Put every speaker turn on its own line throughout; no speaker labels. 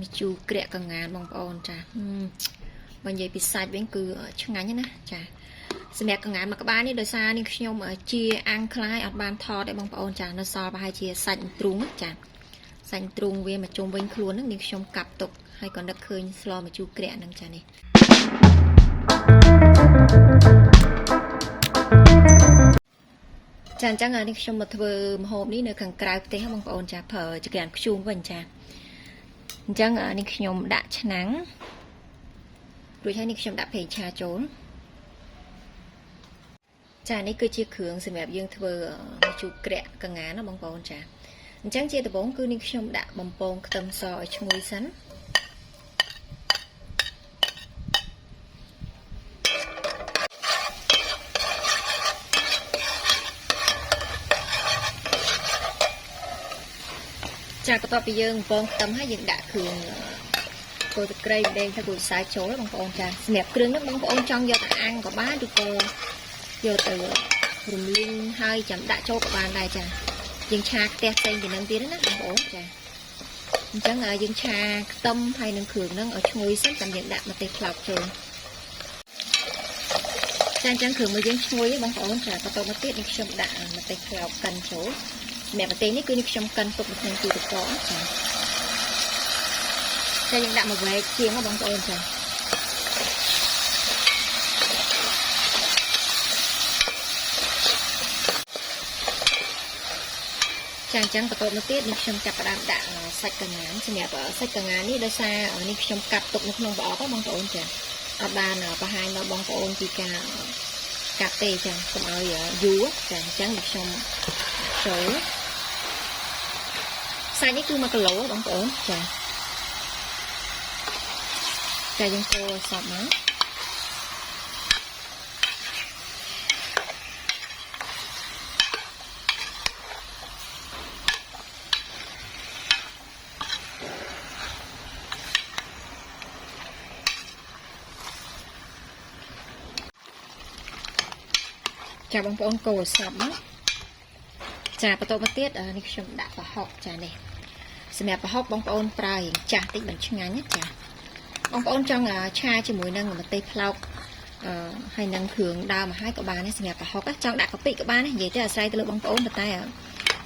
ម្ជូរក្រាក់ក្ងានបងប្អូនចាបើនិយាយពីសាច់វិញគឺឆ្ងាញ់ណាចាសម្រាប់ក្ងានមួយក្បាលនេះដោយសារនេះខ្ញុំជាអាំងខ្លាយអត់បានថតទេបងប្អូនចានៅសល់ប្រហែលជាសាច់ទ្រូងចាសាច់ទ្រូងវាមកជុំវិញខ្លួនហ្នឹងនេះខ្ញុំកាប់ទុកហើយក៏នឹកឃើញស្លម្ជូរក្រាក់ហ្នឹងចានេះចាអញ្ចឹងនេះខ្ញុំមកធ្វើម្ហូបនេះនៅខាងក្រៅផ្ទះបងប្អូនចាប្រើចង្ក្រានធ្យូងវិញចាអញ្ចឹងនេះខ្ញុំដាក់ឆ្នាំងរួចហើយនេះខ្ញុំដាក់ប្រេងឆាចូលចានេះគឺជាគ្រឿងសម្រាប់យើងធ្វើម្ជូរក្រាក់ក្ងានណាបងប្អូនចាអញ្ចឹងជាដំបូងគឺនេះខ្ញុំដាក់បំពងខ្ទឹមសឲ្យឈ្ងុយសិនចាបន្ទាប់ពីយើងបំពងខ្ទឹមហើយយើងដាក់គ្រឿងគល់ទឹកត្រីម្ដងទៅគល់ខ្សែចូលបងប្អូនចាសម្រាប់គ្រឿងហ្នឹងបងប្អូនចង់យកទៅអាំងក៏បានឬក៏យកទៅរំលីងហើយចាំដាក់ចូលក៏បានដែរចាយើងឆាខ្ទះផ្សេងពីនឹងទៀតណាបងប្អូនចាអញ្ចឹងយើងឆាខ្ទឹមហើយនឹងគ្រឿងហ្នឹងឲ្យឈ្ងុយសិនចាំយើងដាក់ម្ទេសផ្លោកចូលចាអញ្ចឹងគ្រឿងមួយយើងឈ្ងុយបងប្អូនចាបន្តមកទៀតនេះខ្ញុំដាក់ម្ទេសផ្លោកកិនចូលសម្រាប់ម្ទេសនេះគឺនេះខ្ញុំកិនទុកនៅក្នុងទូទឹកកកចាចាយើងដាក់មួយវែកជាងបងប្អូនចាចាអញ្ចឹងបន្តមកទៀតនេះខ្ញុំចាប់ផ្ដើមដាក់សាច់ក្ងានសម្រាប់សាច់ក្ងាននេះដោយសារនេះខ្ញុំកាប់ទុកនៅក្នុងប្រអប់បងប្អូនចាអត់បានបង្ហាញដល់បងប្អូនពីការកាប់ទេចាកុំឲ្យយូរចាអញ្ចឹងនេះខ្ញុំចូលសាច់នេះគឺ1គីឡូបងប្អូនចាចាយើងកូរឲ្យសព្វមកចាបងប្អូនកូរឲ្យសព្វមកចាបន្តមកទៀតនេះខ្ញុំដាក់ប្រហុកចានេះសម្រាប់ប្រហុកបងប្អូនប្រើរៀងចាស់តិចមិនឆ្ងាញ់ណាចាបងប្អូនចង់ឆាជាមួយនឹងម្ទេសផ្លោកហើយនឹងគ្រឿងដើមមកហើយក៏បានដែរសម្រាប់ប្រហុកចង់ដាក់កាពិក៏បានដែរនិយាយទៅអាស្រ័យទៅលើបងប្អូនប៉ុន្តែ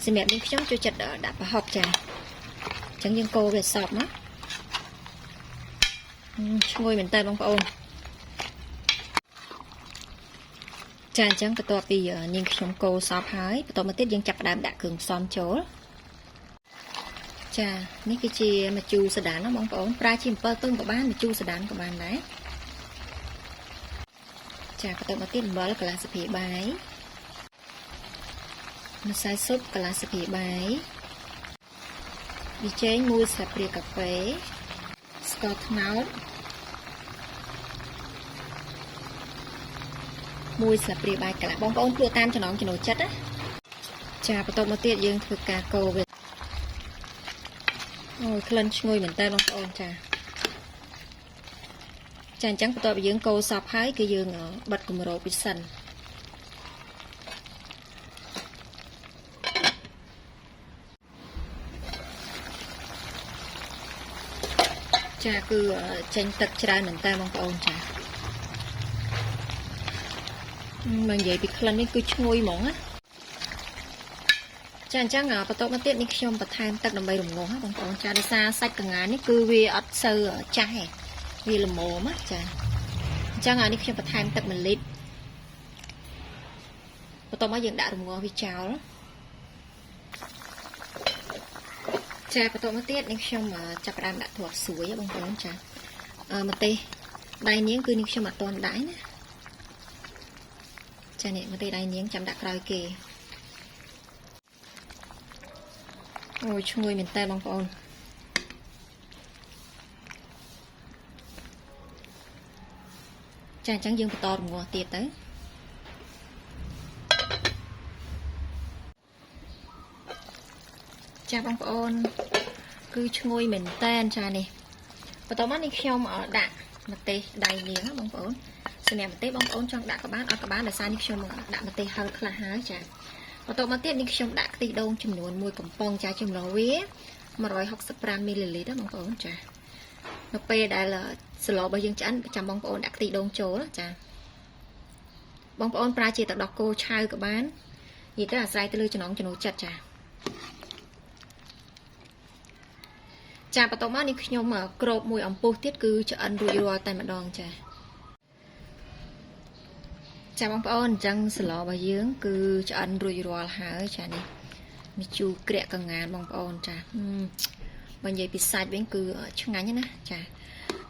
សម្រាប់នេះខ្ញុំចូលចិត្តដាក់ប្រហុកចាអញ្ចឹងយើងកូរវាសព្វមកឈ្ងុយមែនតើបងប្អូនចាអញ្ចឹងបន្ទាប់ពីនាងខ្ញុំកូរសព្វហើយបន្តមកទៀតយើងចាប់ផ្ដើមដាក់គ្រឿងផ្សំចូលចានេះគឺជាម្ជូរសដានណាបងប្អូនប្រើជាអំពិលទុំក៏បានម្ជូរសដានក៏បានដែរចាបន្តមកទៀតអំបិលកន្លះស្លាបបាយម្សៅស៊ុបកន្លះស្លាបបាយប៊ីចេង1ស្លាបព្រាកាហ្វេស្ករត្នោត1ស្លាបព្រាបាយកន្លះបងប្អូនភ្លក់តាមចំណងចំណូលចិត្តណាចាបន្តមកទៀតយើងធ្វើការកូរវាអូយក្លិនឈ្ងុយមែនតើបងប្អូនចាចាអញ្ចឹងបន្ទាប់ពីយើងកូរសព្វហើយគឺយើងបិទគម្របវាសិនចាគឺចេញទឹកច្រើនមែនតើបងប្អូនចាបើនិយាយពីក្លិននេះគឺឈ្ងុយហ្មងណាចាអញ្ចឹងបន្តមកទៀតនេះខ្ញុំបន្ថែមទឹកដើម្បីរំងាស់បងប្អូនចាដោយសារសាច់ក្ងាននេះគឺវាអត់សូវចាស់ទេវាល្មមណាចាអញ្ចឹងអានេះខ្ញុំបន្ថែមទឹក1លីត្របន្ទាប់មកយើងដាក់រំងាស់វាចោលចាបន្តមកទៀតនេះខ្ញុំចាប់ផ្ដើមដាក់ទ្រាប់ស្រួយបងប្អូនចាម្ទេសដៃនាងគឺនេះខ្ញុំអត់ទាន់ដាក់ណាចានេះម្ទេសដៃនាងចាំដាក់ក្រោយគេអូយឈ្ងុយមែនតើបងប្អូនចាអញ្ចឹងយើងបន្តរំងាស់ទៀតទៅចាបងប្អូនគឺឈ្ងុយមែនតែនចានេះបន្តមកនេះខ្ញុំដាក់ម្ទេសដៃនាងបងប្អូនសម្រាប់ម្ទេសបងប្អូនចង់ដាក់ក៏បានអត់ក៏បានដោយសារនេះខ្ញុំដាក់ម្ទេសហឹរខ្លះហើយចាបន្តមកទៀតនេះខ្ញុំដាក់ខ្ទិះដូងចំនួន1កំប៉ុងចាចំណុះវា165មីលីលីត្របងប្អូនចា នៅពេលដែលសម្លរបស់យើងឆ្អិនចាំបងប្អូនដាក់ខ្ទិះដូងចូលណាចាបងប្អូនប្រើជាទឹកដោះគោឆៅក៏បាននិយាយទៅអាស្រ័យទៅលើចំណង់ចំណូលចិត្តចាចាបន្ទាប់មកនេះខ្ញុំគ្របមួយអំពុះទៀតគឺឆ្អិនរួចរាល់តែម្ដងចាចាបងប្អូនអញ្ចឹងសម្លរបស់យើងគឺឆ្អិនរួចរាល់ហើយចានេះម្ជូរក្រាក់កងានបងប្អូនចាបើនិយាយពីសាច់វិញគឺឆ្ងាញ់ណាចា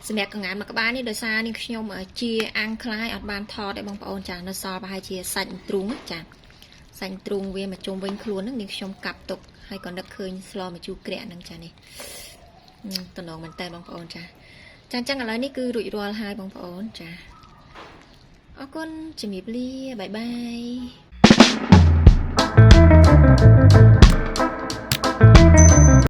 សម្រាប់កងានមួយក្បាលនេះដោយសារនេះខ្ញុំជាអាំងខ្លាយអត់បានថតទេបងប្អូនចានៅសល់ប្រហែលជាសាច់ទ្រូងចាសាច់ទ្រូងវាមកជុំវិញខ្លួនហ្នឹងនេះខ្ញុំកាប់ទុកហើយក៏នឹកឃើញស្លម្ជូរក្រាក់ហ្នឹងចានេះតំណងមែនតើបងប្អូនចាចាអញ្ចឹងឥឡូវនេះគឺរួចរាល់ហើយបងប្អូនចាអរគុណជំរាបលា bye bye.